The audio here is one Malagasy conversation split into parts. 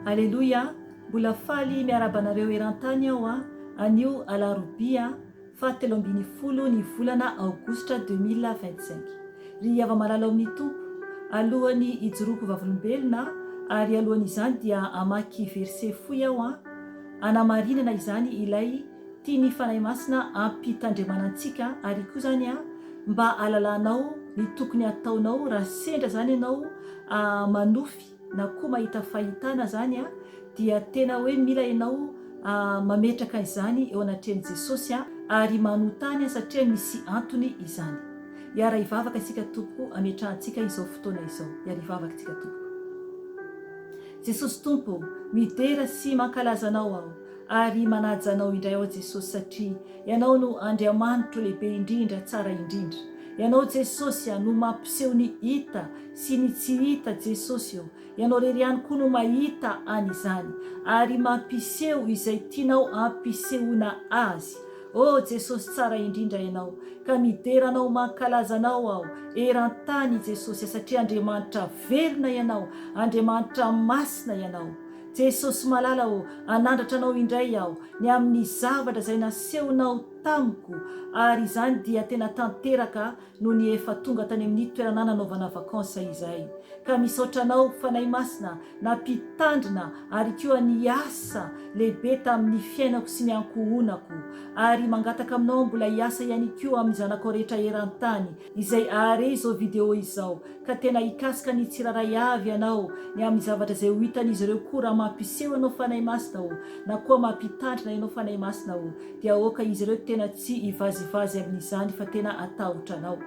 Aleloia! Mbola faly miarahaba anareo eran-tany aho a! Anio alarobia faha 13 ny volana aogositra 2025. Ry hava-malala ao amin'ny Tompo, alohan'ny hijoroako vavolombelona ary alohan'izany dia hamaky verset fohy aho a, hanamarinana izany ilay tian'ny Fanahy Masina hampitandremana antsika ary koa izany a mba hahalalanao ny tokony hataonao raha sendra izany ianao manofy na koa mahita fahitana izany a dia tena hoe mila ianao mametraka izany eo anatrehan'i Jesosy a ary manotany satria misy antony izany. Hiara hivavaka isika tompoko ametrahantsika izao fotoana izao. Hiara hivavaka tsika tompoko. Jesosy Tompo ô, midera sy mankalaza Anao aho ary manaja Anao indray aho Jesosy satria Ianao no Andriamanitro lehibe indrindra tsara indrindra. Ianao Jesosy a no mampiseho ny hita sy ny tsy hita Jesosy ô, Ianao rery ihany koa no mahita an'izany ary mampiseho izay tianao ampisehoana azy. Oh Jesosy tsara indrindra Ianao ka midera Anao mankalaza Anao aho eran-tany Jesosy satria Andriamanitra velona Ianao, Andriamanitra masina Ianao. Jesosy malala ô, anandratra Anao indray aho ny amin'ny zavatra izay nasehonao tamiko ary izany dia tena tanteraka nony efa tonga tany amin'ny toerana nanaovana vacances izahay. Ka misaotra Anao Fanahy Masina nampitandrina ary koa niasa lehibe tamin'ny fiainako sy ny ankohonako. Ary mangataka Aminao aho mbola hiasa ihany koa amin'ny zanakao rehetra eran-tany izay ahare izao video izao ka tena hikasika ny tsirairay avy Ianao ny amin'ny zavatra izay ho hitan'izy ireo koa raha mampiseho Ianao Fanahy Masina ô na koa mampitandrina Ianao Fanahy Masina ô dia aoka izy ireo tena tsy hivazivazy amin'izany fa tena hatahotra Anao.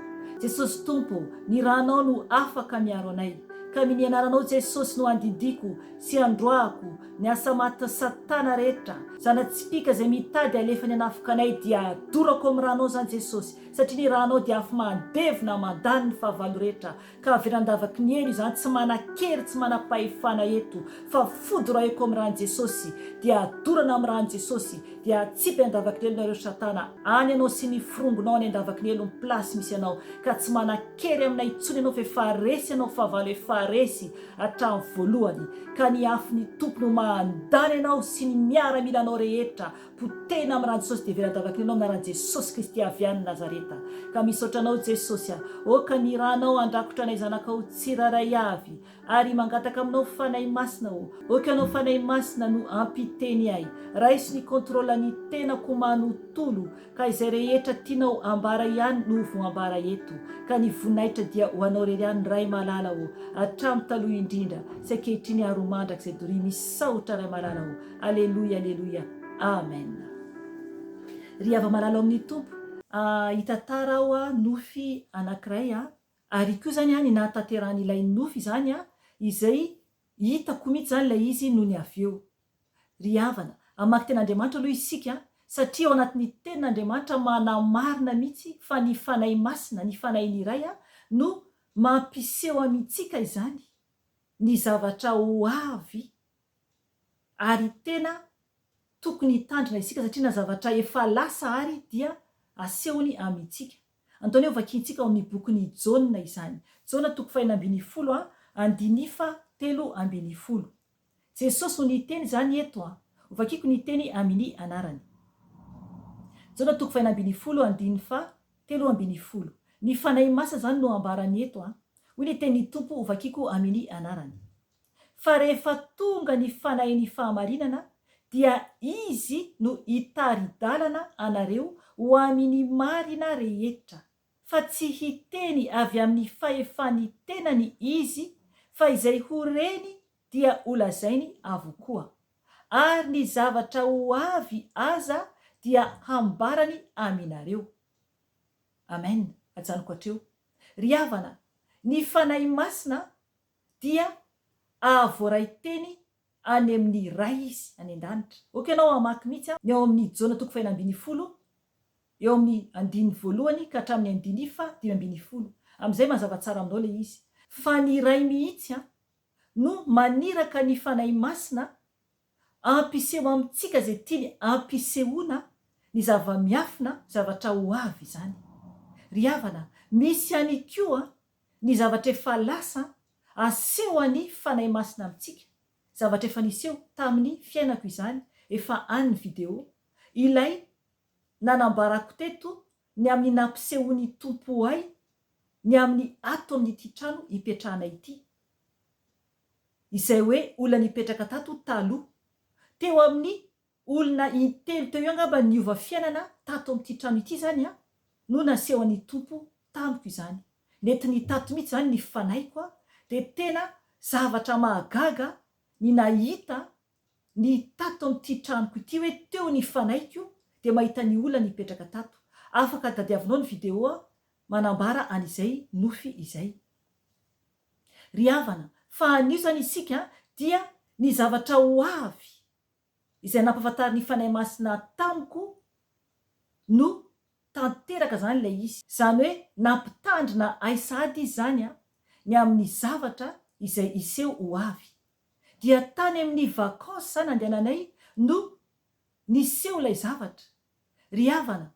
Jesosy Tompo ô, ny Rànao no afaka miaro anay. Ka ny anaranao Jesosy no andidiako sy androahako ny asa maty satana rehetra, zana-tsipìka izay mitady alefany hanafoka anay dia adorako amin'ny Rànao izany Jesosy satria ny Rànao dia afo mandevona mandany ny fahavalo rehetra ka avela an-davaky ny helo izany tsy manan-kery tsy manam-pahefana eto fa fodorahiko amin'ny ràn'i Jesosy dia adorana amin'ny ràn'i Jesosy dia atsipy an-davaky ny helo nareo satana any ianao sy ny forongonao any an-davaky ny helo ny place misy anao ka tsy manan-kery aminay intsony ianao fa efa resy ianao fahavalo efa resy hatramin'ny voalohany ka ny afon'ny Tompo no mandany anao sy ny miaramilanao rehetra Potehina amin'ny ran'i Jesosy dia velan-davaky ny anao amin'ny anaran'i Jesosy Kristy avy any Nazareta. Ka misaotra anao Jesosy a. Aoka ny ranao handrakotra anay zanakao tsirairay avy. Ary mangataka aminao Fanahy Masina ô. Aoka ianao Fanahy Masina no hampiteny ahy. Raiso ny contrôle ny tenako manontolo ka izay rehetra tianao ambara ihany no voambara eto. Ka ny voninahitra dia ho anao rery ihany Ray malala ô. Hatramin'ny taloha indrindra sy ankehitriny ary ho mandrakizay doria. Misaotra Ray malala ô. Aleloia aleloia Amen Ry hava-malala ao amin'ny Tompo, hitantara aho nofy anankiray ary koa izany ny nahatanterahan'ilay nofy izany izay hitako mihitsy izany ilay izy nony avy eo. Ry havana, hamaky tenin'Andriamanitra aloha isika satria ao anatin'ny tenin'Andriamanitra manamarina mihitsy fa ny Fanahy Masina, ny Fanahin'ny Ray no mampiseho amintsika izany ny zavatra ho avy Ary tena tokony hitandrina isika satria na zavatra efa lasa ary dia asehony amintsika. Andao anie ho vakintsika ao amin'ny bokin'i Jaona izany. Jaona toko fahenina ambinifolo andininy faha 13. Jesosy no niteny izany eto an. Ho vakiko ny teny amin'ny anarany. Jaona toko fahenina ambinifolo andininy faha 13. Ny Fanahy Masina izany no ambarany eto an. Hoy ny tenin'ny Tompo ho vakiko amin'ny anarany. Fa rehefa tonga ny Fanahin'ny fahamarinana, dia Izy no hitari-dalana anareo ho amin'ny marina rehetra, fa tsy hiteny avy amin'ny fahefan'ny tenany Izy, fa izay ho reny dia holazainy avokoa. Ary ny zavatra ho avy aza dia hambarany aminareo. Amen. Ajanoko hatreo. Ry havana, ny Fanahy Masina dia ahavoaray teny any amin'ny Ray izy any an-danitra. Ok ianao hamaky mihitsy ny ao amin'ny Jaona toko fahenina ambinifolo eo amin'ny andininy voalohany ka hatramin'ny andininy faha 15. Amin'izay mazava tsara aminao ilay izy. Fa ny Ray mihitsy no maniraka ny Fanahy Masina hampiseho amintsika izay tiany hampisehoana ny zava-miafina, zavatra ho avy izany. Ry havana, misy ihany koa Ny zavatra efa lasa, aseho an'i Fanahy Masina amintsika. zavatra efa niseho tamin'ny fiainako izany, efa any ny video, ilay nanambarako teto ny amin'ny nampisehoan'ny Tompo ahy ny amin'ny ato amin'ity trano ipetrahanay ity, izay hoe olona nipetraka tato taloha. Teo amin'ny olona intelo teo eo angamba niova fiainana tato amin'ity trano ity izany an, no nasehon'ny Tompo tamiko izany. Nentiny tato mihitsy izany ny fanahiko an, dia tena zavatra mahagaga ny nahita ny tato amin'ity tranoko ity hoe teo ny fanahiko dia mahita ny olona nipetraka tato. Afaka tadiavinao ny vidéo manambara an'izay nofy izay. Ry havana, fa anio izany isika dia ny zavatra ho avy izay nampahafantarin'ny Fanahy Masina tamiko no tanteraka izany ilay izy. Izany hoe nampitandrina ahy sahady izy izany ny amin'ny zavatra izay hiseho ho avy. Dia tany amin'ny vacances nandehananay no niseho ilay zavatra. Ry havana,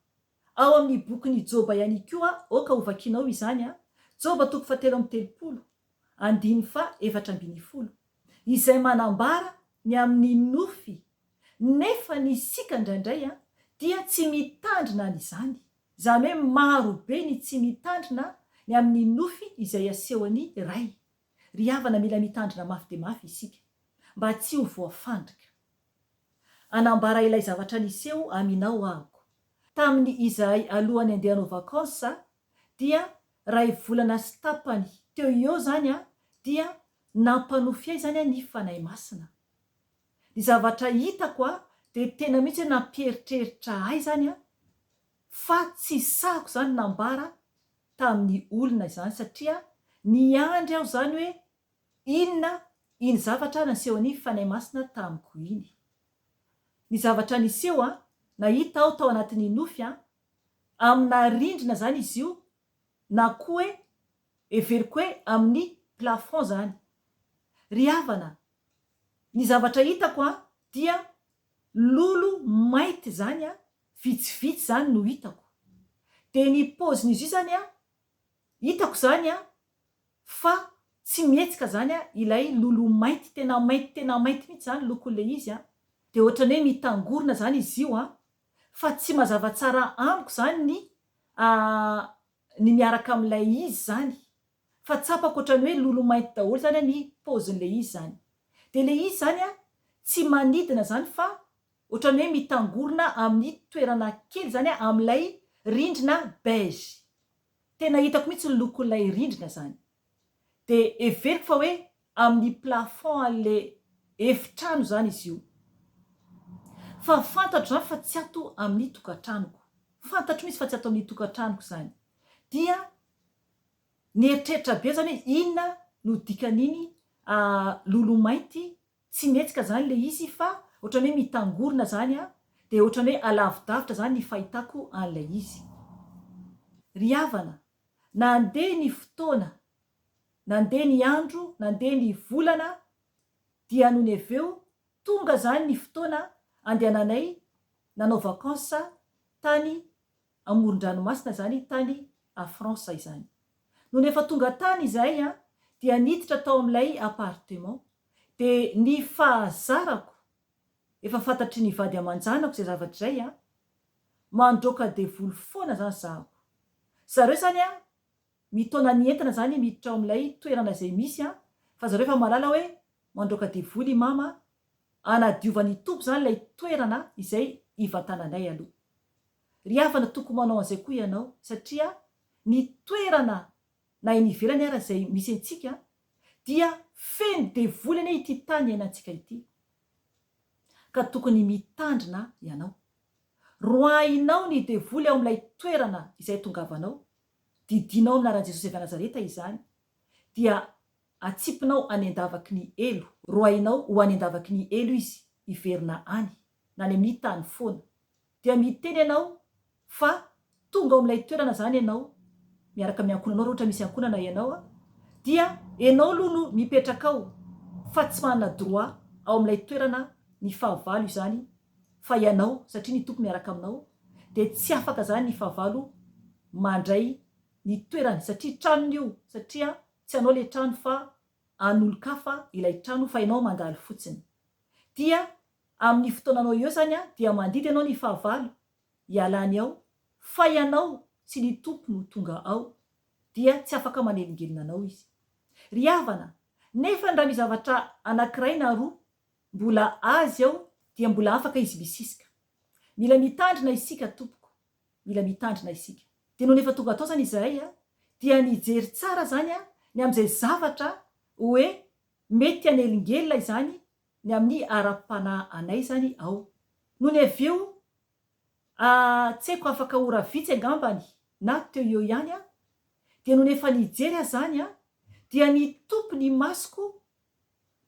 ao amin'ny bokin'i Joba ihany koa aoka ho vakinao izany an, Joba toko fahatelo amby telopolo, andininy faha 14, izay manambara ny amin'ny nofy, nefa ny isika indraindray an, dia tsy mitandrina an'izany. Izany hoe maro be ny tsy mitandrina ny amin'ny nofy izay asehon'ny Ray. Ry havana mila mitandrina mafy dia mafy isika mba tsy ho voafandrika. Hanambara ilay zavatra niseho aminao ahako. Tamin'ny izahay alohan'ny andeha hanao vacances dia ray volana sy tapany teo eo izany dia nampanofy ahy izany ny Fanahy Masina. Ny zavatra hitako dia tena mihitsy hoe nampieritreritra ahy izany fa tsy sahiko izany nambara tamin'ny olona izany satria niandry aho izany hoe inona iny zavatra nasehon'ny Fanahy Masina tamiko iny. Ny zavatra niseho an, nahita aho tao anatin'ny nofy an, amina rindrina izany izy io na koa hoe heveriko hoe amin'ny plafond izany. Ry havana, ny zavatra hitako an dia lolo mainty izany an, vitsivitsy izany no hitako. Dia ny paozin'izy io izany an, hitako izany an, fa tsy mihetsika izany an ilay lolo mainty, tena mainty tena mainty mihitsy izany lokon'ilay izy an, dia ohatran'ny hoe mitangorona izany izy io an, fa tsy mazava tsara amiko izany ny ny miaraka amin'ilay izy izany, fa tsapako ohatran'ny hoe lolo mainty daholo izany an ny paozin'ilay izy izany. Dia ilay izy izany an, tsy manidina izany fa Ohatran'ny hoe mitangorona amin'ny toerana kely izany amin'ilay rindrina beige. Tena hitako mihitsy ny lokon'ilay rindrina izany. Dia heveriko fa hoe amin'ny plafond an'ilay efitrano izany izy io. Fa fantatro izany fa tsy ato amin'ny tokantranoko. Fantatro mihitsy fa tsy ato amin'ny tokantranoko izany. Dia nieritreritra be aho izany hoe inona no dikan'iny lolo mainty Tsy mihetsika zany le izy fa ohatran'ny hoe mitangorona zany an, dia ohatran'ny hoe alavidavitra zany ny fahitako an'ilay izy. Ry havana, nandeha ny fotoana, nandeha ny andro, nandeha ny volana, dia nony avy eo tonga zany ny fotoana andehananay nanao vacances tany amoron-dranomasina izany tany à France izany. Nony efa tonga tany izahay an, dia niditra tao amin'ilay appartement, dia ny fahazarako, efa fantatry ny vady aman-janako izay zavatra izay an, mandroaka devoly foana izany zahako. Zareo izany an, mitaona ny entana izany miditra ao amin'ilay toerana izay misy an, fa zareo efa mahalala hoe mandroaka devoly i mama, Anadiovan'ny Tompo izany ilay toerana izay ivantananay aloha. Ry havana tokony manao an'izay koa ianao satria ny toerana na eny ivelany ara izay misy antsika dia feno devoly anie ity tany iainantsika ity. Ka tokony mitandrina ianao. Roahinao ny devoly ao amin'ilay toerana izay tongavanao, didianao amin'ny anaran'i Jesosy avy Nazareta izany, dia Atsipinao any an-davaky ny helo. Roahinao ho any an-davaky ny helo izy hiverina any, na any amin'ny tany foana. Dia miteny ianao fa tonga ao amin'ilay toerana izany ianao, miaraka amin'ny ankohonanao raha ohatra misy ankohonana ianao, dia ianao aloha no mipetraka ao fa tsy manana droit ao amin'ilay toerana ny fahavalo izany fa ianao satria ny Tompo miaraka aminao dia tsy afaka izany ny fahavalo mandray ny toerany satria tranony io satria Tsy anao le trano fa an'olon-kafa ilay trano fa ianao mandalo fotsiny. Dia amin'ny fotoananao eo izany dia mandidy ianao ny fahavalo hialany ao fa ianao sy ny Tompo no tonga ao dia tsy afaka manelingelina anao izy. Ry havana, nefa raha misy zavatra anankiray na roa mbola azy ao dia mbola afaka izy misisika. Mila mitandrina isika tompoko, mila mitandrina isika. Dia nony efa tonga tao izany izahay dia nijery tsara izany ny amin'izay zavatra hoe mety hanelingelina izany ny amin'ny ara-panahy anay izany ao. Nony avy eo tsy haiko afaka ora vitsy angambany na teo eo ihany aho dia nony efa nijery aho izany dia nitopy ny masoko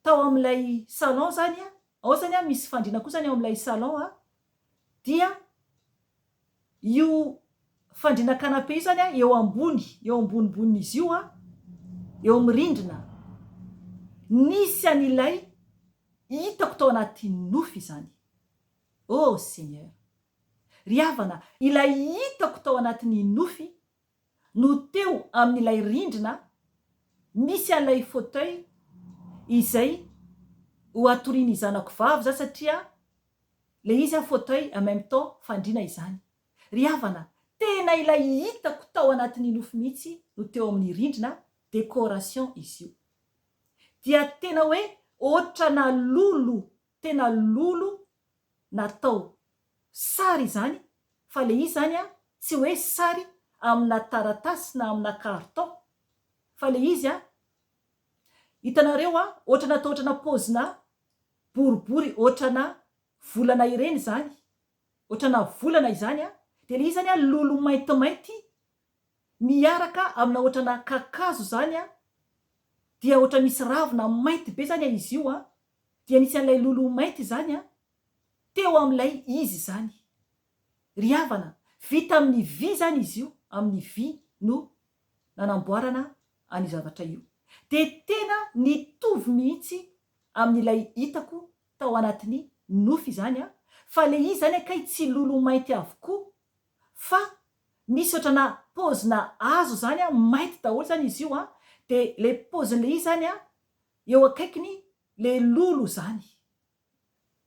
tao amin'ilay salon izany ao izany misy fandriana koa izany ao amin'ilay salon dia io fandriana canapé io izany eo ambony, eo ambonimbonin'izy io eo amin'ny rindrina nisy an'ilay hitako tao anaty nofy izany. Oh Seigneur! Ry havana, ilay hitako tao anatin'ny nofy no teo amin'ilay rindrina misy an'ilay fauteuil izay ho atorian'ny zanako vavy za satria le izy an fauteuil en même temps fandriana izany. Ry havana, tena ilay hitako tao anatin'ny nofy mihitsy no teo amin'ny rindrina, décoration izy io. Dia tena hoe ohatrana lolo tena lolo natao sary izany fa le izy zany an tsy hoe sary amina taratasy na amina carton fa le izy an hitanareo an ohatrana atao ohatrana paozina boribory ohatrana volana ireny izany ohatrana volana izany an de le izy zany an lolo maintimainty miaraka amina ohatrana kakazo izany an dia ohatra misy ravina mainty be zany izy io an dia nisy an'ilay lolo mainty izany an teo amin'ilay izy izany. Ry havana, vita amin'ny vy izany izy io, amin'ny vy no nanamboarana an'io zavatra io. Dia tena nitovy mihitsy amin'ilay hitako tao anatin'ny nofy izany an, fa ilay izy izany kay tsy lolo mainty avokoa fa misy ohatrana paozina hazo izany an, mainty daholo izany izy io an, dia ilay paozin'ilay izy izany an, eo akaikiny le lolo izany.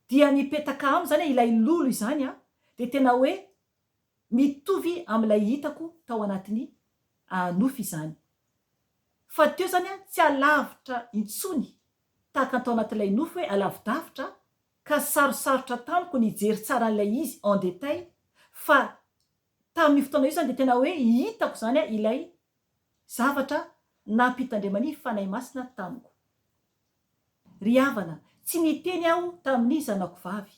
Dia mipetaka aminy izany ilay lolo izany an, dia tena hoe mitovy amin'ilay hitako tao anatin'ny nofy izany. Fa teo izany an, tsy alavitra intsony tahaka ny tao anatin'ilay nofy hoe alavidavitra ka sarosarotra tamiko ny hijery tsara an'ilay izy en détail fa tamin'io fotoana io izany dia tena hoe hitako izany ilay zavatra nampitandreman'ny Fanahy Masina tamiko. Ry havana, tsy niteny aho tamin'ny zanako vavy.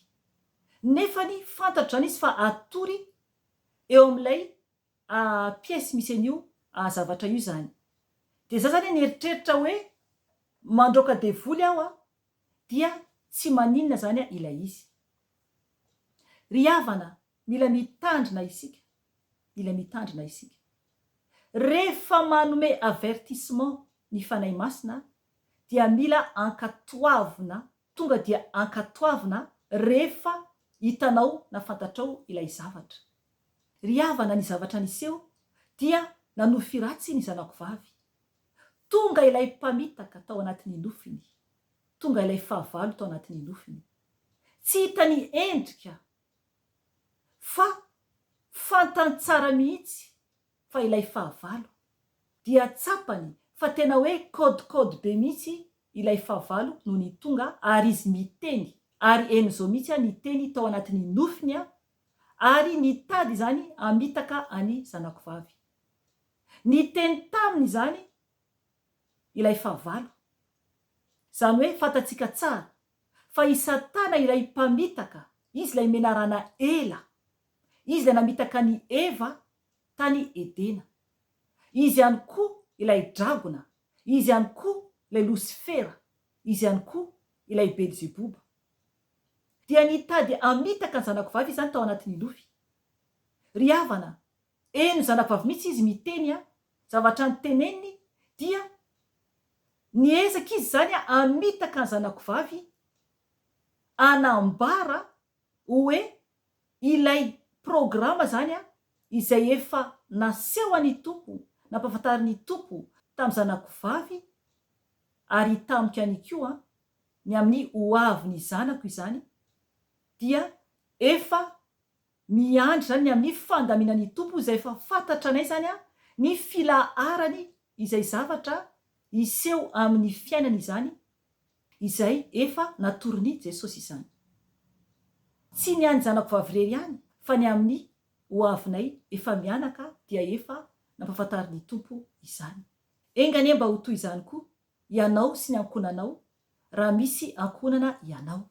Nefany fantatro izany izy fa hatory eo amin'ilay pièce misy an'io zavatra io izany. Dia za izany nieritreritra hoe mandroaka devoly aho dia tsy maninona izany ilay izy. Ry havana, mila mitandrina isika, mila mitandrina isika. Rehefa manome avertissement ny Fanahy Masina dia mila ankatoavina, tonga dia ankatoavina rehefa hitanao na fantatrao ilay zavatra. Ry havana ny zavatra niseho dia nanofy ratsy ny zanako vavy. Tonga ilay mpamitaka tao anatin'ny nofiny, tonga ilay fahavalo tao anatin'ny nofiny. Tsy hitany endrika fa fantany tsara mihitsy fa ilay fahavalo dia tsapany fa tena hoe code code be mihitsy ilay fahavalo no nitonga ary izy miteny ary Enzo mihitsy a niteny tao anatin'ny nofiny a ary nitady izany hamitaka an'i zanako vavy. Niteny taminy izany ilay fahavalo. Izany hoe fantatsika tsara fa i Satana ilay mpamitaka, izy ilay menarana ela, izy ilay namitaka an'i Eva tany Edena. Izy ihany koa ilay dragona, izy ihany koa ilay Losifera, izy ihany koa ilay Belzeboba. Dia nitady hamitaka ny zanako vavy izany tao anatin'ny nofy. Ry havana, heno zanako vavy mihitsy izy miteny an, zavatra noteneniny dia niezaka izy izany hamitaka ny zanako vavy hanambara hoe ilay programa izany izay efa naseho an'i Tompo, nampahafantarin'i Tompo tamin'ny zanako vavy. ary tamiko ihany koa ny amin'ny ho avin'ny zanako izany dia efa miandry izany ny amin'ny fandaminan'ny Tompo izay efa fantatra anay izany ny filaharany izay zavatra hiseho amin'ny fiainany izany izay efa natoron'i Jesosy izany. Tsy ny an'ny zanako vavy irery ihany fa ny amin'ny ho avinay efa mianaka dia efa nampahafantarin'ny Tompo izany. Enga anie mba ho toy izany koa ianao sy ny ankohonanao raha misy ankohonana ianao.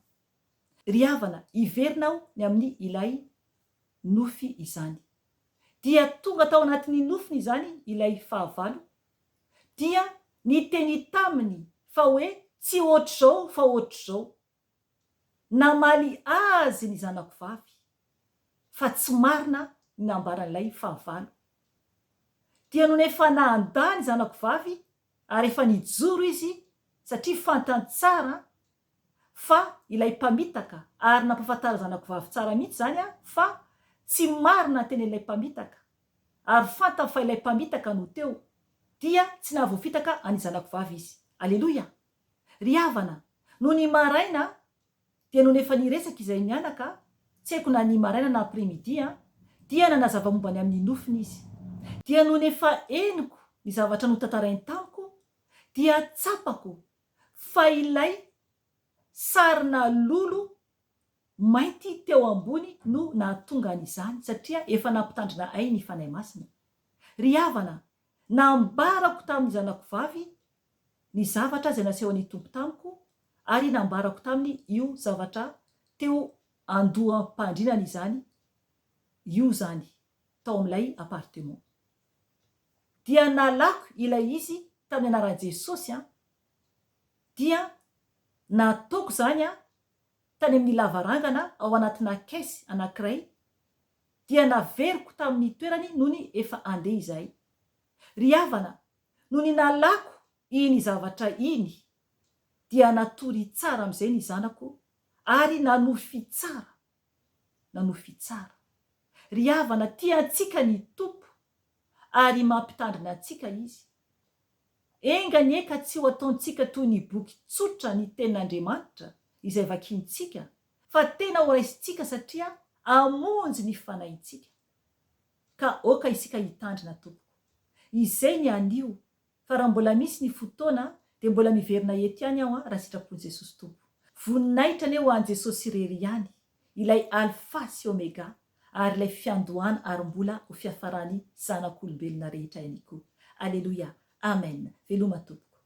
Ry havana, hiverina aho ny amin'ny ilay nofy izany. Dia tonga tao anatin'ny nofiny izany ilay fahavalo, dia niteny taminy fa hoe tsy ohatr'izao fa ohatr'izao. Namaly azy ny zanako vavy fa tsy marina ny nambaran'ilay fahavalo. Dia nony efa nandà ny zanako vavy ary efa nijoro izy satria fantany tsara fa ilay mpamitaka ary nampahafantarin'ny zanako vavy tsara mihitsy izany fa tsy marina ny tenin'ilay mpamitaka ary fantany fa ilay mpamitaka no teo dia tsy nahavoafitaka an'ny zanako vavy izy. Aleloia! Ry havana, nony maraina dia nony efa niresaka izay mianaka, tsy haiko na ny maraina na après midi an, dia nanazava momba ny amin'ny nofiny izy. Dia nony efa henoko ny zavatra notantarainy tamiko dia tsapako fa ilay sarina lolo mainty teo ambony no nahatonga an'izany satria efa nampitandrina ahy ny Fanahy Masina. Ry havana, nambarako tamin'ny zanako vavy ny zavatra izay nasehon'ny Tompo tamiko ary nambarako taminy io zavatra teo andoham-pandrinany izany io izany tao amin'ilay appartement. Dia nalako ilay izy tamin'ny anaran'i Jesosy an, dia nataoko izany an tany amin'ny lavarangana ao anatina caisse anankiray dia naveriko tamin'ny toerany nony efa andeha izahay. Ry havana, Nony nalako iny zavatra iny dia natory tsara amin'izay ny zanako ary nanofy tsara, nanofy tsara. Ry havana, tia antsika ny Tompo ary mampitandrina antsika Izy. Enga anie ka tsy ho ataontsika toy ny boky tsotra ny Tenin'Andriamanitra izay vakintsika fa tena ho raisintsika satria hamonjy ny fanahintsika. Ka aoka isika hitandrina tompoko. Izay ny anio, fa raha mbola misy ny fotoana dia mbola miverina eto ihany aho raha sitrapon'i Jesosy Tompo. Voninahitra anie ho an'i Jesosy irery ihany, ilay Alpha sy Omega ary ilay fiandohana ary mbola ho fiafaran'ny zanak'olombelona rehetra ihany koa. Aleloia. Amen. Veloma tompoko.